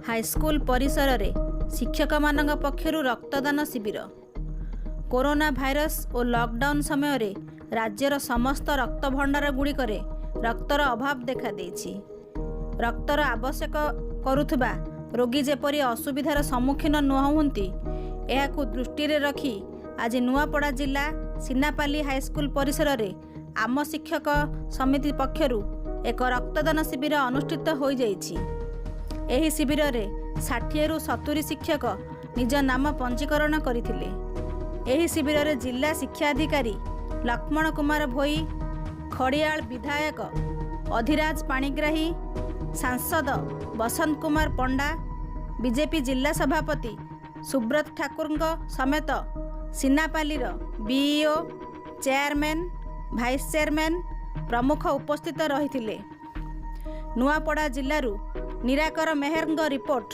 High school ପରିସରରେ ଶିକ୍ଷକମାନଙ୍କ ପକ୍ଷରୁ ରକ୍ତଦାନ ଶିବିର। କରୋନା ଭାଇରସ ଓ ଲକଡାଉନ ସମୟରେ ରାଜ୍ୟର ସମସ୍ତ ରକ୍ତ ଭଣ୍ଡାରଗୁଡ଼ିକରେ ରକ୍ତର ଅଭାବ ଦେଖାଦେଇଛି। ରକ୍ତର ଆବଶ୍ୟକ କରୁଥିବା ରୋଗୀ ଯେପରି ଅସୁବିଧାର ସମ୍ମୁଖୀନ ନ ହୁଅନ୍ତି, ଏହାକୁ ଦୃଷ୍ଟିରେ ରଖି ଆଜି ନୂଆପଡ଼ା ଜିଲ୍ଲା ସିନାପାଲି ହାଇସ୍କୁଲ ପରିସରରେ ଆମ ଶିକ୍ଷକ ସମିତି ପକ୍ଷରୁ ଏକ ରକ୍ତଦାନ ଶିବିର ଅନୁଷ୍ଠିତ ହୋଇଯାଇଛି। ଏହି ଶିବିରରେ 60ରୁ 70 ଶିକ୍ଷକ ନିଜ ନାମ ପଞ୍ଜୀକରଣ କରିଥିଲେ। ଏହି ଶିବିରରେ ଜିଲ୍ଲା ଶିକ୍ଷାଧିକାରୀ ଲକ୍ଷ୍ମଣ କୁମାର ଭୋଇ, ଖଡ଼ିଆଳ ବିଧାୟକ ଅଧିରାଜ ପାଣିଗ୍ରାହୀ, ସାଂସଦ ବସନ୍ତ କୁମାର ପଣ୍ଡା, ବିଜେପି ଜିଲ୍ଲା ସଭାପତି ସୁବ୍ରତ ଠାକୁରଙ୍କ ସମେତ ସିନାପାଲିର ବିଇଓ, ଚେୟାରମ୍ୟାନ୍, ଭାଇସ୍ ଚେୟାରମ୍ୟାନ୍ ପ୍ରମୁଖ ଉପସ୍ଥିତ ରହିଥିଲେ। ନୂଆପଡ଼ା ଜିଲ୍ଲାରୁ ନିରାକର ମେହେରଙ୍କ ରିପୋର୍ଟ।